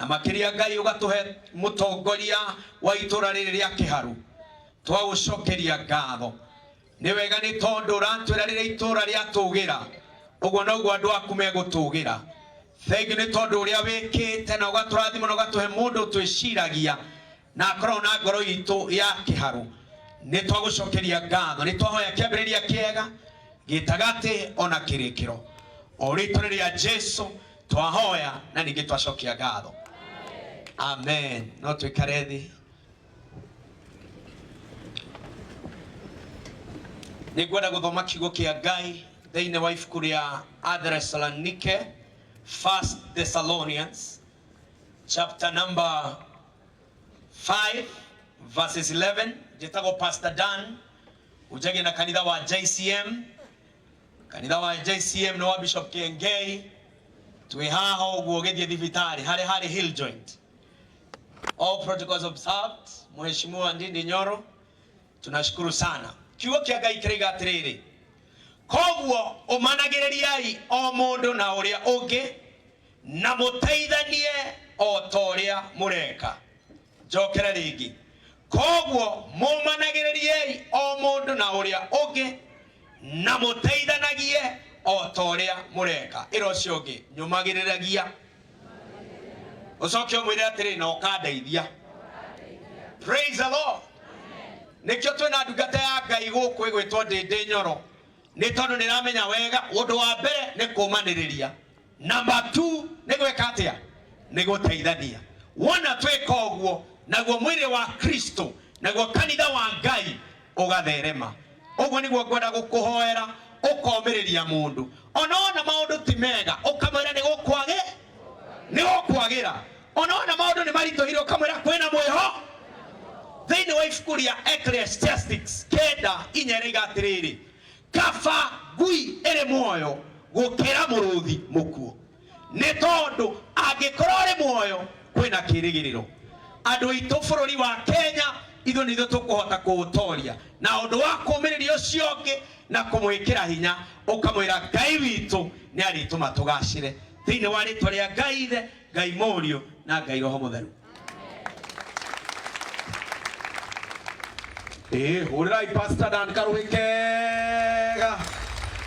Na makĩria Ngai ũgatũhe mũtongoria wa itũra rĩrĩ rĩa Kĩharu. Twagũcokeria ngatho. Nĩ wega nĩ tondũ ũratwĩra rĩrĩa itũra rĩatũgĩra, ũguo noguo andũ aku megũtũgĩra. Thengiũ nĩ tondũ ũrĩa wĩkĩte na ũgatũrathima na ũgatũhe mũndũ twĩciragia na akoragwo na ngoro itũ ya Kĩharu. Nĩ twagũcokeria ngatho. Nĩ twahoya kĩambĩrĩria kĩega, gĩtagatĩ ona kĩrĩkĩro. O rĩtwa rĩa Jesu twahoya na ningĩ twacokia ngatho. Amen. No twĩkare thĩ. Nĩ ngwenda gũthoma kiugo kĩa Ngai thĩinĩ wa ibuku rĩa Athesalonike, First Thessalonians chapter number 5 verses 11. Njĩtagwo Pastor Dan, unjagia na kanitha wa JCM. Kanitha wa JCM nĩ wa Bishop Kiengei. Twĩ haha ũguo ũgĩthiĩ thibitarĩ harĩa harĩ Hill Joint. All protocols observed. Mheshimiwa Ndindi Nyoro, tunashukuru sana. Kiugo kĩa Ngai kĩroiga atĩrĩrĩ, koguo ũmanagĩrĩriai o mũndũ na ũrĩa ũngĩ na mũteithanie o ta ũrĩa mũreka. Njokere rĩngĩ, koguo mũmanagĩrĩriei o mũndũ na ũrĩa ũngĩ na mũteithanagie o ta ũrĩa mũreka. Ĩra ũcio ũngĩ, nyũmagĩrĩragia. Ũcoke ũmwĩre atĩrĩ, na ũkandeithia. Praise the Lord. Nĩkĩo twĩna ndungata ya Ngai gũkũ ĩgwĩtwo Ndĩndĩ Nyoro, nĩ tondũ nĩramenya wega ũndũ wa mbere nĩ kũmanĩrĩria, namba 2 nĩ gwĩka atĩa, nĩ gũteithania. Wona twĩka ũguo, naguo mwĩrĩ wa Kristo, naguo kanitha wa Ngai ũgatherema. Ũguo nĩguo ngwenda gũkũhoera, ũkomĩrĩria mũndũ ona wona maũndũ ti mega, ũkamwĩra nĩ gũkwagĩ nĩ gũkwagĩra. Ona wona maũndũ nĩ maritũhire, ũkamwĩra kwĩna mwĩho. Thĩinĩ wa ibuku rĩa Ecclesiastics 9:4 ĩroiga atĩrĩrĩ, kaba ngui ĩrĩ muoyo gũkĩra mũrũthi mũkuũ, nĩ tondũ angĩkorwo ũrĩ muoyo kwĩna kĩrĩgĩrĩro. Andũ aitũ bũrũri wa Kenya, ithuĩ nĩ ithuĩ tũkũhota kũũtoria na ũndũ wa kũũmĩrĩria ũcio ũngĩ na kũmwĩkĩra hinya, ũkamwĩra Ngai witũ nĩ arĩtũma tũgacĩre thĩinĩ wa rĩtwa rĩa Ngai Ithe, Ngai Mũriũ na Ngai Roho Mũtheru. Ĩĩ, hũrĩrai Pastor Dan karũhĩ kega.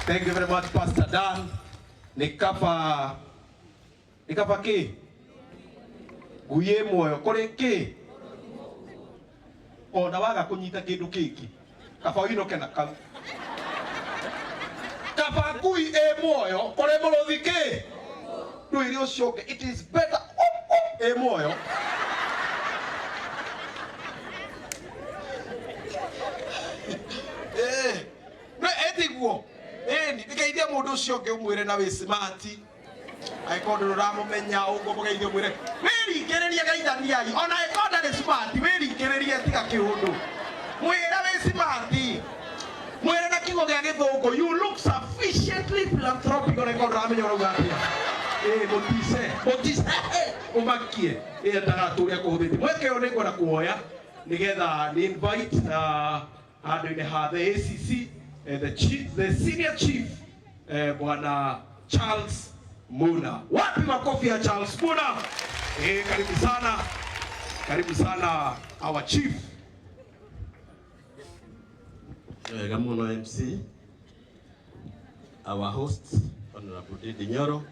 Thank you very much, Pastor Dan. Nĩ kaba, nĩ kaba kĩ? Ngui ĩ muoyo kũrĩ kĩ? Ona waga kũnyita kĩndũ kĩngĩ, kaba ũinũke na kau. Kaba ngui ĩ muoyo kũrĩ mũrũthi kĩ? Ndwĩre ũcio ũngĩ, it is better ĩ muoyo. Eh, no etiguo. Ĩni, nĩgeithia mũndũ ũcio ũngĩ ũmwĩre na wĩ smart. Angĩkorwo ndũrĩ ũramũmenya ũguo mũgeithie ũmwĩre wĩringĩrĩrie geithaniai ona angĩkorwo ndarĩ smart wĩringĩrĩrie tiga kĩũndũ. Mwĩre wĩ smart. Mwĩre na kiugo gĩa gĩthũngũ you look sufficiently philanthropic ona angĩkorwo ndũramenya ũrauga atĩa. Ĩĩ mũtice, mũtice ũmakie. Ĩĩ ndagatũre kũhũthĩtie. Mweke ũyũ nĩngwenda kuoya nĩgetha nĩ invite handũ-inĩ ha the ACC, the chief, the senior chief, bwana Charles Muna. Wapi makofi ya Charles Muna? Karibu sana, karibu sana our chief. Wega muno MC, our host Honorable Ndindi Nyoro,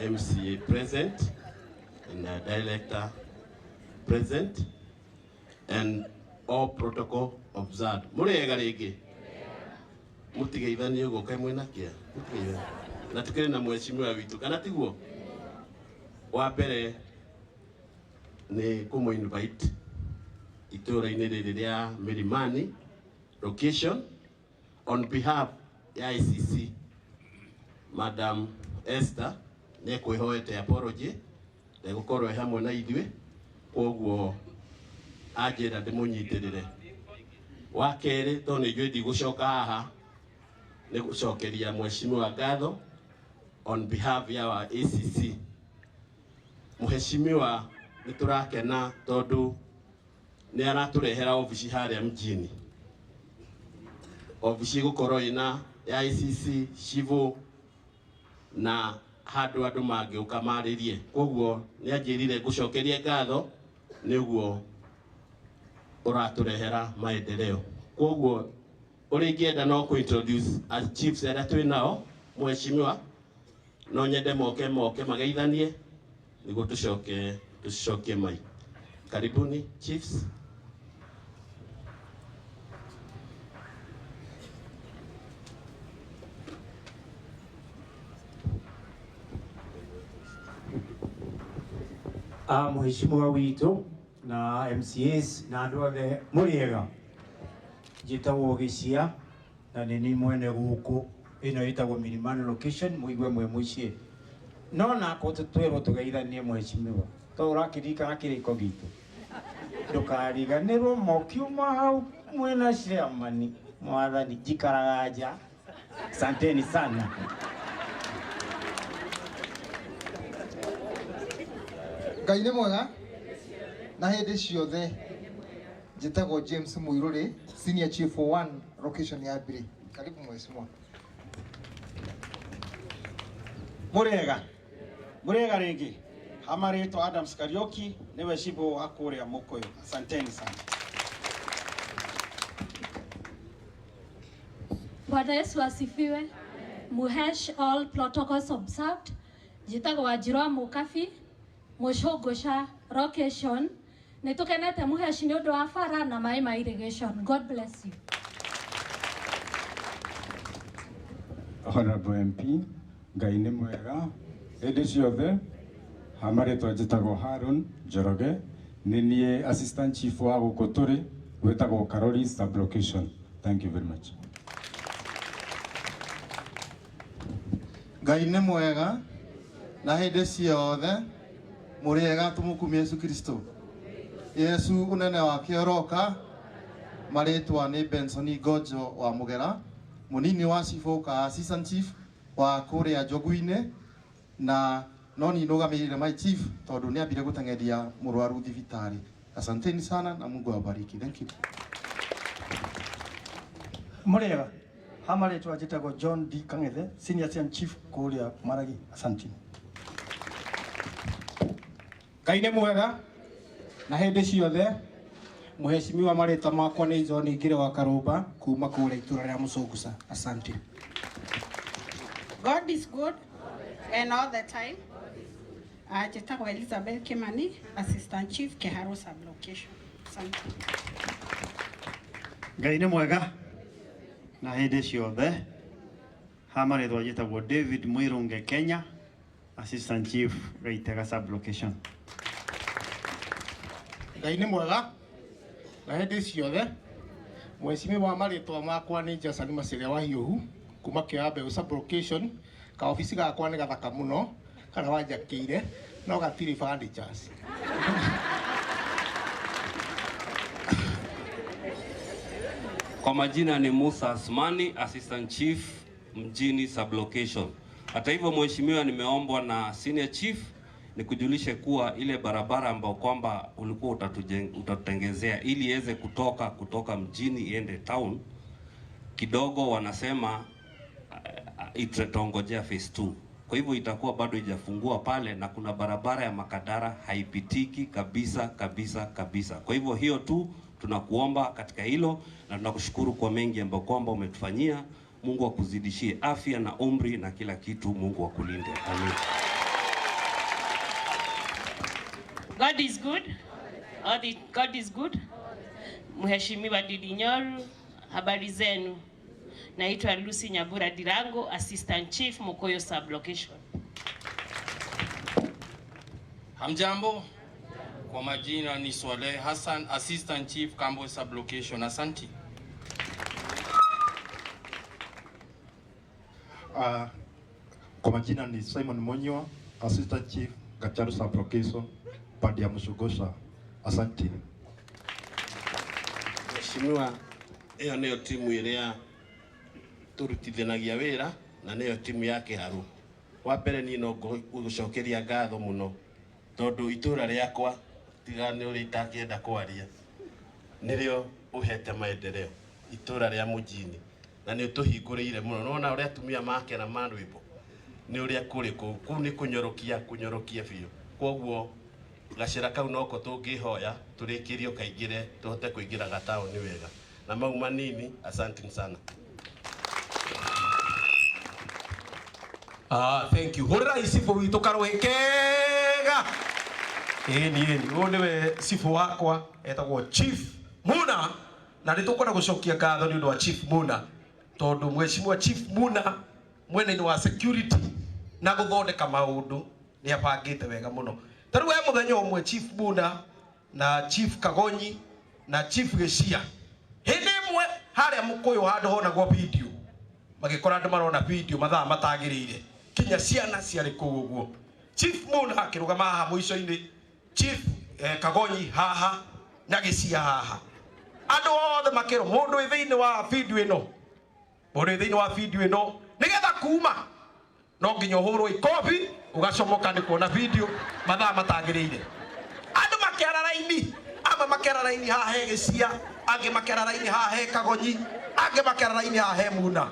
MCA present and the director present and all protocol observed. Mũrĩega rĩngĩ? Mũtigeithanie ũguo kaĩ mwĩna kĩa? Mũtigeithanie. Na tukĩrĩ na mheshimiwa witũ kana tiguo? Wa mbere nĩ kũmũ invite itũũra-inĩ rĩrĩ rĩa Milimani location on behalf ya ICC. Madam Esther nĩ ekwĩhoete apology, ndegũkorwo e hamwe na ithuĩ, koguo anjĩra ndĩmũnyitĩrĩre. Wa kerĩ, tondũ nĩ njũĩ ndigũcoka haha, nĩ gũcokeria mheshimiwa ngatho on behalf ya wa ACC. Mheshimiwa nĩ tũrakena tondũ nĩ aratũrehera obici harĩa mjini. Obici ĩgũkorwo ĩna ya ICC, civil na Handũ andũ mangĩũka marĩrie. Koguo nĩ anjĩrire ngũcokerie ngatho nĩ ũguo ũratũrehera maendeleo. Koguo ũrĩa ingĩenda no kũ introduce as chiefs arĩa twĩ nao, mheshimiwa, no nyende moke mageithanie nĩguo tũcoke tũcokie mai. Karibuni chiefs. Mheshimiwa witũ na MCAs na andũ othe mũrĩega. Njĩtagwo Gĩcia na nĩ niĩ mwene gũkũ ĩno ĩtagwo Milimani location mũigue mwĩ mũciĩ. No nako twĩrwo tũgeithanie mheshimiwa, to ũrakĩririkana kĩrĩko gitũ, ndũkariganĩrwo mokiuma hau mwĩna chairman mwathani njikaraga nja. Asanteni sana. Ngai nĩ mwega na hĩndĩ ciothe. Njĩtagwo James Muiruri, Senior Chief for 1 location ya Mbiri. Karibu mheshimiwa. Mũrĩega. Mũrĩega rĩngĩ. Hamarĩtwo Adams Kariuki, nĩwe cibũ wa kũrĩa Mũkũyũ. Asanteni sana. Bwana Yesu asifiwe. Muhesh, all protocols observed. Njĩtagwo Wanjirũ wa Mũkabi, Mũcũngũca location. Nĩ tũkenete Muhesh nĩ ũndũ wa bara na maĩ ma irrigation. God bless you. Honorable MP, Ngai nĩ mwega hĩndĩ ciothe. Hamarĩtwa njĩtagwo Harun Njoroge, nĩ niĩ assistant chief wa gũkũ tũrĩ gwĩtagwo Karori sub-location. Thank you very much. Ngai nĩ mwega na hĩndĩ ciothe. Mũrĩega, tũmũkumie Yesu Kristo. Yesu unene wake ũroka. Marĩtwa nĩ Benson Ngojo wa Mũgera, mũnini wa cibũ ka assistant chief wa kũrĩa Njogu-inĩ, na no niĩ nũgamĩrĩire my chief tondũ nĩ ambire gũteng'eria mũrwaru thibitarĩ. Asanteni sana na Mungu awabariki. Thank you. Mũrĩega, hamarĩtwa njĩtagwo John D Kang'ethe, senior assistant chief kũrĩa Maragi. Asanteni. Ngai nĩ mwega na hĩndĩ ciothe. Mheshimiwa, marĩtwa makwa nĩ John Ngire wa Karũmba kuma kũrĩa itũra rĩa Mũcũngũca. Asante. God is good and all the time. Njĩtagwo Elizabeth Kimani, assistant chief Kiharu sub-location. Asante. Ngai nĩ mwega na hĩndĩ ciothe. Hamarĩtwa njĩtagwo David Mwirunge Kenya, assistant chief Gaitega sub-location. Ngai nĩ mwega na hĩndĩ ciothe. Mheshimiwa, marĩtwa makwa nĩ Jason Maciria wa Hiũhu kuma Kĩoya Mbeũ sub-location. Kaobici gakwa nĩ gathaka mũno kana wanjakĩire no gatirĩ furnitures. Kwa majina ni Musa Asmani, assistant chief mjini sub-location. Hata hivyo mheshimiwa, nimeombwa na senior chief nikujulishe kuwa ile barabara ambayo kwamba ulikuwa utatutengezea ili iweze kutoka mjini iende town kidogo, wanasema itatongojea phase 2. Kwa hivyo itakuwa bado haijafungua pale, na kuna barabara ya Makadara haipitiki kabisa kabisa kabisa. Kwa hivyo hiyo tu tunakuomba katika hilo, na tunakushukuru kwa mengi ambayo kwamba umetufanyia. Mungu akuzidishie afya na umri na kila kitu. Mungu akulinde. Amen. God is good. God is good. Mheshimiwa Ndindi Nyoro, habari zenu. Naitwa Lucy Nyabura Dirango, assistant chief Mukoyo sub-location. Hamjambo. Kwa majina ni Swaleh Hassan, assistant chief Kambo sub-location. Asante. Kwa majina ni Simon Monyo, assistant chief Gacharu sub-location, pande ya Mushogosha. Asante. Mheshimiwa, ĩyo nĩyo timu ĩrĩa tũrutithanagia wĩra na nĩyo timu ya Kĩharũ. Wa mbere niĩ no ngũgũcokeria ngatho mũno tondũ itũra rĩakwa tiga nĩ ũrĩa itakĩenda kwaria nĩrĩo ũhete maendeleo itũra rĩa mũjini, na nĩ ũtũhingũrĩire mũno. Nĩwona ũrĩa atumia makena ma rwĩmbo, Nĩ ũrĩa kũrĩ kũu kũu nĩ kũnyorokia kũnyorokia biũ. Kwoguo gacĩra kau noko tũngĩhoya tũrĩkĩrio kaingĩre tũhote kũingĩra gataũni wega. Na mau manini, asante sana. Ah, thank you. Hũrĩrai cibũ witũ karũhĩ kega. Ĩni ĩni, ũyũ nĩwe cibũ wakwa etagwo Chief Muna, na nĩ tũkwenda gũcokia ngatho nĩ ũndũ wa Chief Muna, tondũ mheshimiwa Chief Muna mwena-inĩ wa security na gũthondeka maũndũ nĩ abangĩte wega mũno. Ta rĩu he mũthenya ũmwe Chief Muna na Chief Kagonyi na Chief Gĩcia hĩndĩ ĩmwe harĩa Mũkũyũ handũ honagwo video, magĩkora andũ marona video mathaa matagĩrĩire, kinya ciana ciarĩ kũu ũguo. Chief Muna akĩrũgama haha mũico-inĩ, Chief Kagonyi haha na Gĩcia haha, andũ othe makĩrwo mũndũ wĩ thĩinĩ wa video ĩno, mũndũ wĩ thĩinĩ wa video ĩno nĩgetha kuma no nginya ũhũrwo ikobi ũgacomoka nĩ kuona video mathaa matagĩrĩire. Andũ makĩara raini, amwe makĩara raini haha he Gĩcia, angĩ makĩara raini haha he Kagonyi, angĩ makĩara raini haha he Muna.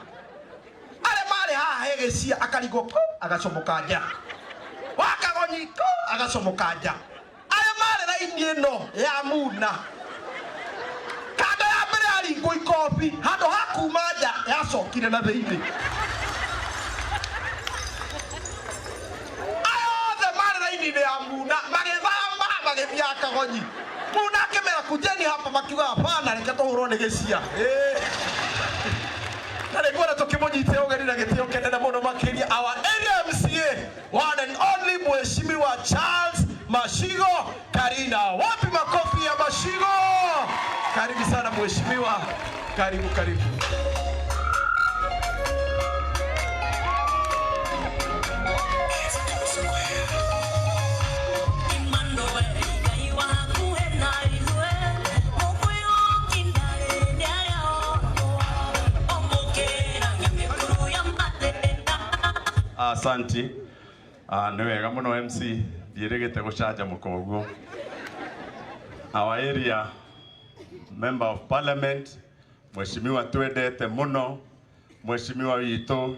Arĩa marĩ haha he Gĩcia akaringwo kũ agacomoka nja, wa Kagonyi kũ agacomoka nja. Arĩa marĩ raini ĩno ya Muna, kanda ya mbere yaringwo ikobi, handũ ha kuma nja yacokire na thĩinĩ. Aya othe marĩ raini-inĩ ya Muna magĩthama magĩthiaga Kagonyi. Muna akĩmera kujeni hapa, makiuga hapana, reke tũhũrwo nĩ Gĩcia. Na rĩngĩ ona tũkĩmũnyitĩra ũgeni na gĩtĩo kĩnene mũno makĩria our area MCA one and only Mheshimiwa Charles Mashigo Karina. Wapi makofi ya Mashigo? Karibu sana mheshimiwa, karibu karibu. Asanti. Nĩ wega mũno MC, ndiĩrĩgĩte gũcanjamũka ũguo. Our area member of parliament, mheshimiwa twendete mũno, mheshimiwa witũ.